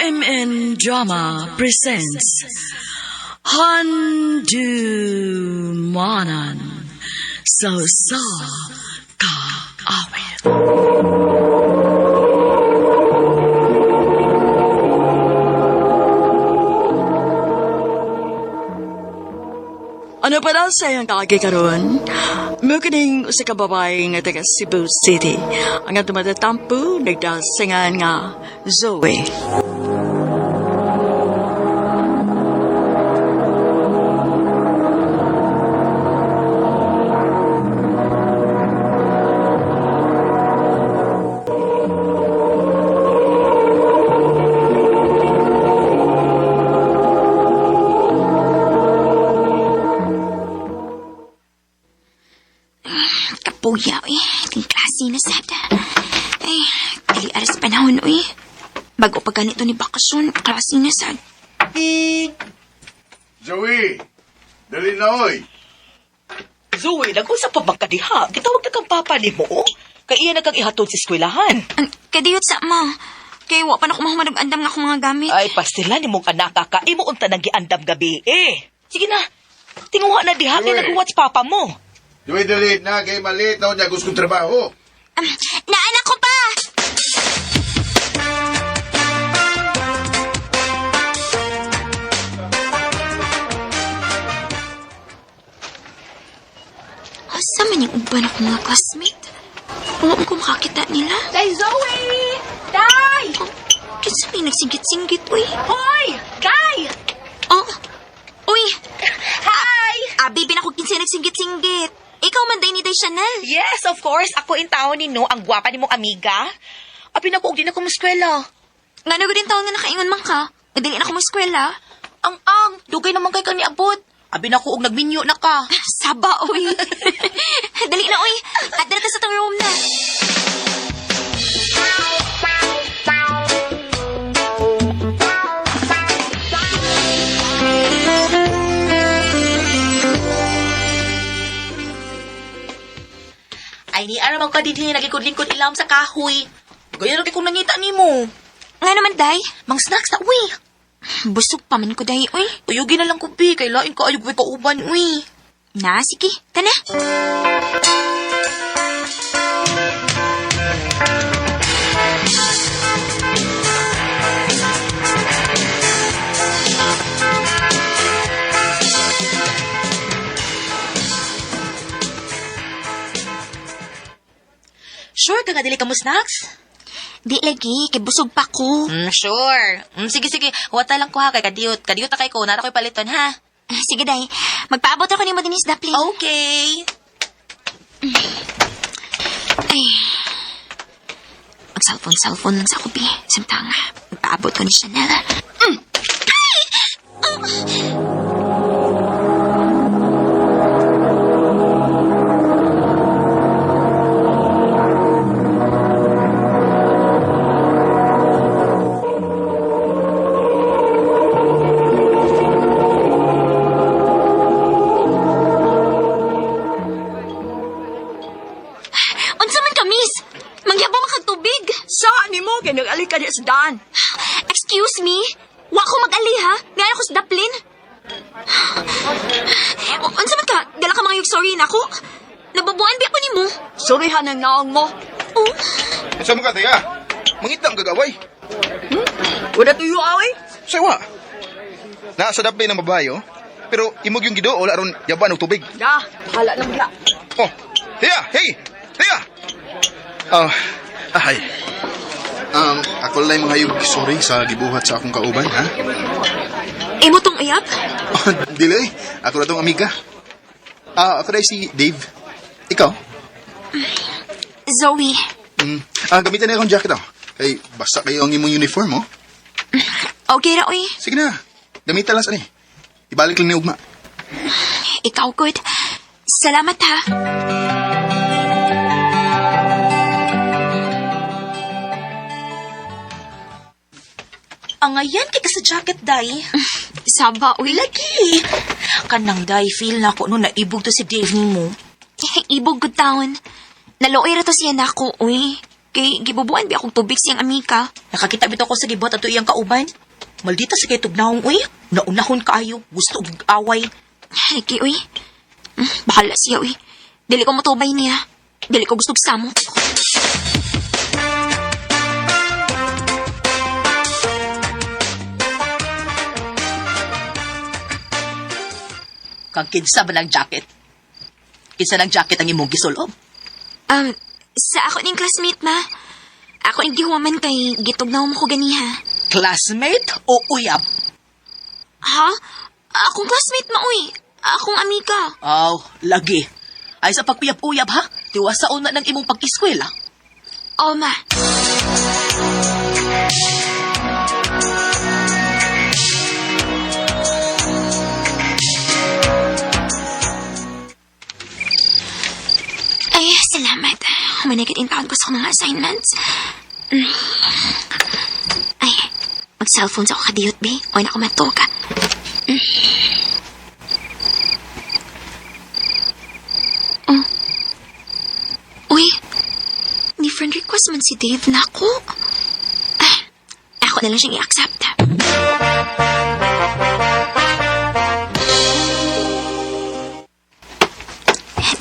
RMN Drama presents Handu Manan So Sa Kaawit. Ano pa daw sa iyong kaagi karon? Mukining usa ka babae nga taga Cebu City. Ang atong matatampo nagdasingan nga Zoe. Kapuya, uy. Ting klase na sad. Ay, dili aras panahon, uy. Bago pa ganito ni bakasyon, klase na sad. Zoe! Dali na, oy! Zoe, nag-usap pa bang kadiha? Gitawag na kang papa ni mo, oh. Kay iya na kang ihatod sa eskwelahan. Ang kadiyot sa ma. Kay wa pa na kumahuman og andam nga akong mga gamit. Ay, pastila ni mong anak ka. Imo unta nang giandam gabi, eh. Sige na, tinguha na diha kay Zoe. nag-watch papa mo. Zoe, dali na. Kay maliit na niya gusto kong trabaho. Naanak ko pa! Asa man yung uban akong mga classmate? Huwag ko makakita nila. Day Zoe! Day! Oh, kinsa may nagsinggit-singgit, uy. Hoy! Day! Oh, uy! Hi! Abi, binako kinsa nagsinggit-singgit. Ikaw man day ni Day Chanel. Yes, of course. Ako in tao ni no, ang gwapa ni mong amiga. Abi na ko, og di na ko eskwela. Nga na din taon nga nakaingon man ka. Nga dili na ko mo eskwela. Ang, dugay naman kay kang niabot. Abi na ko, og nagminyo na ka. Saba, uy. Dali na, uy. Adra ta sa tong room na. Ay, ni aram ka dinhi, nagikod-lingkod ilam sa kahoy. Gaya ra kay kung nangita nimo. Nga naman, Day. Mang snacks na, uy. Busog pa man ko, Day, uy. Uyugin na lang ko, bi. Kay lain ka ayog way kauban, uy. Na, sige. Tana. Sure ka nga dili ka mo snacks? Di lagi, kay busog pa ko. Sure. Sige, sige. Huwata lang ko ha, kay kadiyot. Kadiyot na kay ko. Nara ko'y paliton, ha? Ah, sige, Day. Magpaabot ako nimo dinis Daplin. Okay. Ay. Mag-cellphone, cellphone lang sa ako, bi. Samtang, magpaabot ko ni Chanel. Mm. Ay! Oh! Unsa man ka, miss? Mangyabo man kag tubig. Sa ni mo kay nag-ali ka diha sa daan. Excuse me? Wa ko mag-ali, ha? Nga ako sa Daplin. Unsa man ka? Dala ka mga sorry na ako? Nababuan bi ako nimo. Surihan ang naong mo. Oh, Sa mga taya, mangita ang gagaway. Wala tuyo away. Sawa. Nasa dapay ng babae, oh. Pero imog yung gidool aron yaban og tubig. Da, hala na magla. Oh, Tia, hey! Tia! Ah, ahay. Ako lang mga hayop sorry sa gibuhat sa akong kauban, ha? imo tong uyab? Oh, dili, ako na tong amiga. Ah, ako na si Dave. Ikaw? Zoe. Gamitin na akong jacket, oh. Kay, basta kayo ang imong uniform, oh. Okay ra, uy. Sige na, gamitan lang sa ni. Ibalik lang ni Ugma. Ikaw, good. Salamat, ha. Ang ayan kay ka sa jacket, day. Saba, uy. Lagi. Kanang day, feel na ako no naibog to si Dave nimo. Ibog good taon. Naluoy ra to siya nako, uy. Kay gibubuan bi akong tubig siyang amika. Nakakita bitaw ko sa gibuhat ato iyang kauban. Maldita sa kay tugnaong uy. Naunahon kaayo, gusto og away. Lagi, uy. Bahala siya, uy. Dili ko motubay niya. Dili ko gusto samok. Kang kinsa ba ng jacket? Kinsa ng jacket ang imong gisulob? Sa ako ning classmate, ma. Ako ning gihuwaman kay gitugnaw mo ko ganiha. Classmate o uyab? Ha? Akong classmate, ma, uy. Akong amiga. Aw, lagi. Ay sa paguyab-uyab ha, tiwasaon na ng imong pag-eskwela. Oh, ma. Ay, salamat. Humanigit in taon ko sa mga assignments. Ay, mag-cellphone sa ako kadiyot, be. O na ako matuka. Oh. Uy, ni friend request man si Dave na ako. Ah, ako na lang siyang i-accept.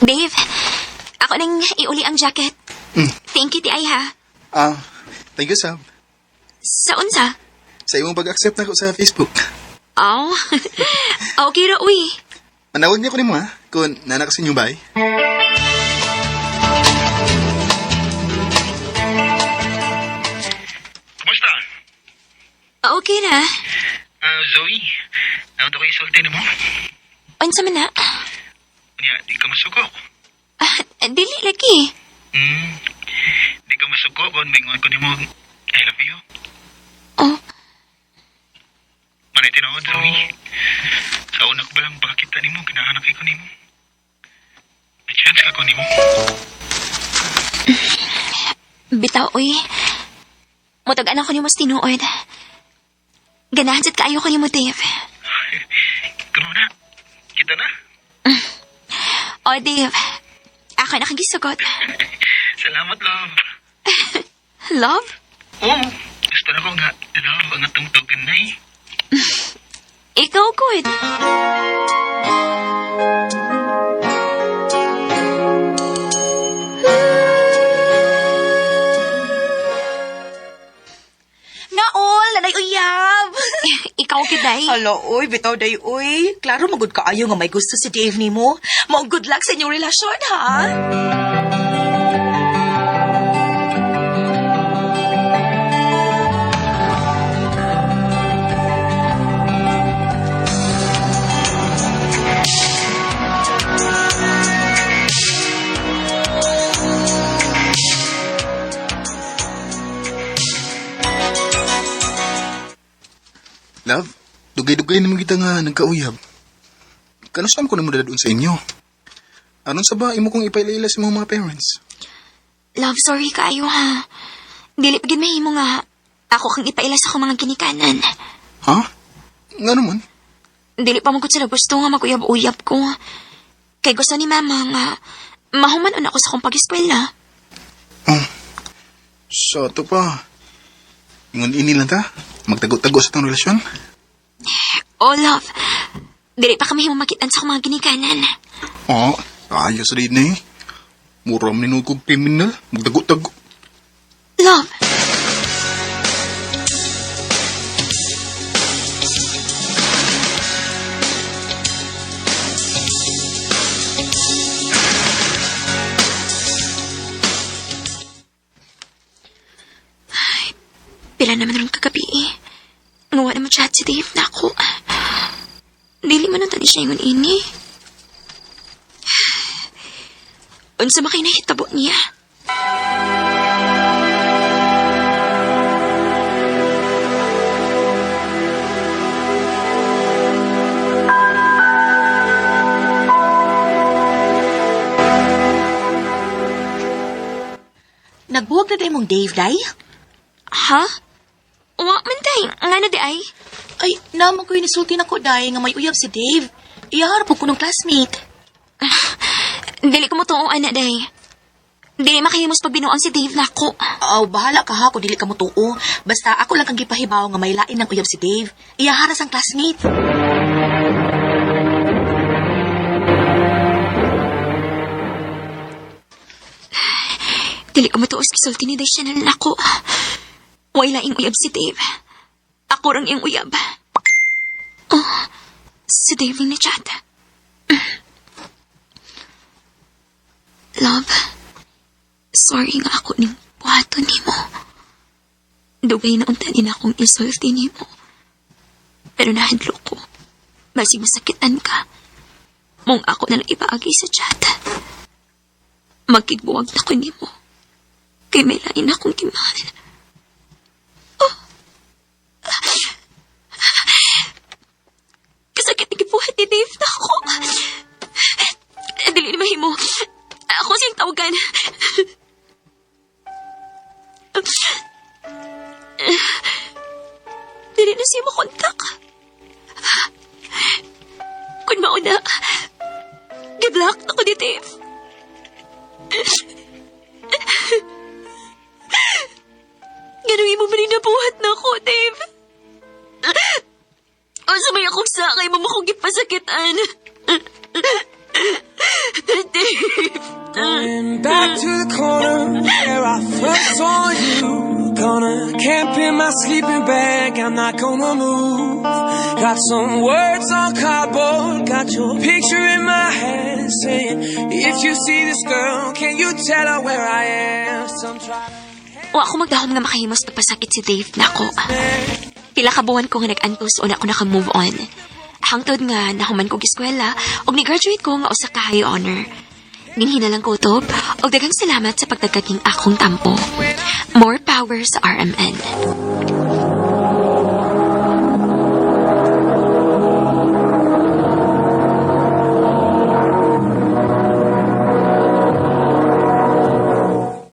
Dave, ako nang iuli ang jacket. Thank you, ti ay ha. Ah, thank you, Sab. Sa unsa? Sa imong pag-accept na ko sa Facebook. Oh, okay ra, uy. Manawag niya ko nimo ha, kung nana ka sa inyong bahay. Kumusta? Okay ra. Zoe, naon ko isulti nimo? Unsa man na? Unya, di ka masuko. Ah, dili lagi. Hmm. Di ka masuko kung mingon ko nimo I love you. Oh, Manay tinuod, Zoe. Sa una ko ba lang pagkakita nimo, ginahanap ko nimo. May chance ka ko nimo. bitaw, uy. Mutag-anak ko nimo sa tinuod. Ganahan sad kaayo ko nimo, Dave. Kuno na. Kita na. Oh, Dave. Ako na kang gisugot. Salamat, love. Love? Oo. Gusto na ko nga, love ang atong tugnay. Ikaw, good. Naol, nanay uyab. Ikaw, kiday. Hala, uy, bitaw day, uy. Klaro magud kaayo nga may gusto si Dave nimo. Mao good luck sa inyong relasyon, ha? Love, dugay-dugay naman kita nga nagkauyab. Kanusam ko na mo doon sa inyo? Anon sa ba imo kong ipailila sa mga parents? Love, sorry kaayo, ha. Dili pa gid mahimo nga ako kang ipaila sa akong mga ginikanan. Ha? Nga naman? Dili pa man gud sila gusto nga mag-uyab-uyab ko. Kay gusto ni mama nga mahuman ako sa akong pag-eskwela. Oh, sa to pa. Ingon ini lang ta. Magtago-tago sa tong relasyon. Oh, love. Dili pa kami makitan sa akong mga ginikanan. Oo, ayos rin eh. Mura man ninuod kong kriminal. Magtago-tago. Love. Ay, pila naman rin kagabi eh. Ngawa na mo chat si Dave na ako. Dili man ang tani siya ingon ini. Unsa man kay nahitabo niya? Nagbuwag na day mong Dave, day? Ha? Wa man day. Nga na di ay. Ay, naman ko inisulti na ko, day, nga may uyab si Dave. Iyaharap ko ng classmate. Dili ko mo tuo, ana, day. Dili makahimos pagbinuang si Dave nako. Aw, bahala ka ha kung dili ka motuo. Basta ako lang kang gipahibaw nga may lain ng uyab si Dave. Iyaharas ang classmate. Dili ko matuos gisulti ni Day Chanel nako. Way laing uyab si Dave. Ako rang iyang uyab. Oh, si Dave ni chat. Love, sorry nga ako ning buhaton nimo. Dugay na unta ni na akong isulti nimo. Pero nahadlo ko. Basig masakitan ka. Mong ako na lang ipaagi sa chat. Magkigbuwag na ko nimo. Kay may lain akong gimahal. Oh. Kasakit na gibuhat ni Dave na ako. Dili na mahimo. Ako siyang tawagan. Dili na siya makontak. Kung mauna, giblock ako ni Dave. Ganun mo rin nabuhat na ako, Dave. O sumay akong sakay mo akong gipasakitan. Dave. Going back to the corner where I first saw you. Gonna camp in my sleeping bag, I'm not gonna move. Got some words on cardboard, got your picture in my hand, saying, if you see this girl, can you tell her where I am? Some try to Wa ako magdahom nga makahimos pagpasakit si Dave nako. Pila ka buwan ko nga nag-antos una ko naka-move on. Hangtod nga nahuman kog eskwela ug ni-graduate ko nga usa ka high honor. Ginhina lang ko utob ug daghang salamat sa pagdagkaging akong tampo. More power sa RMN.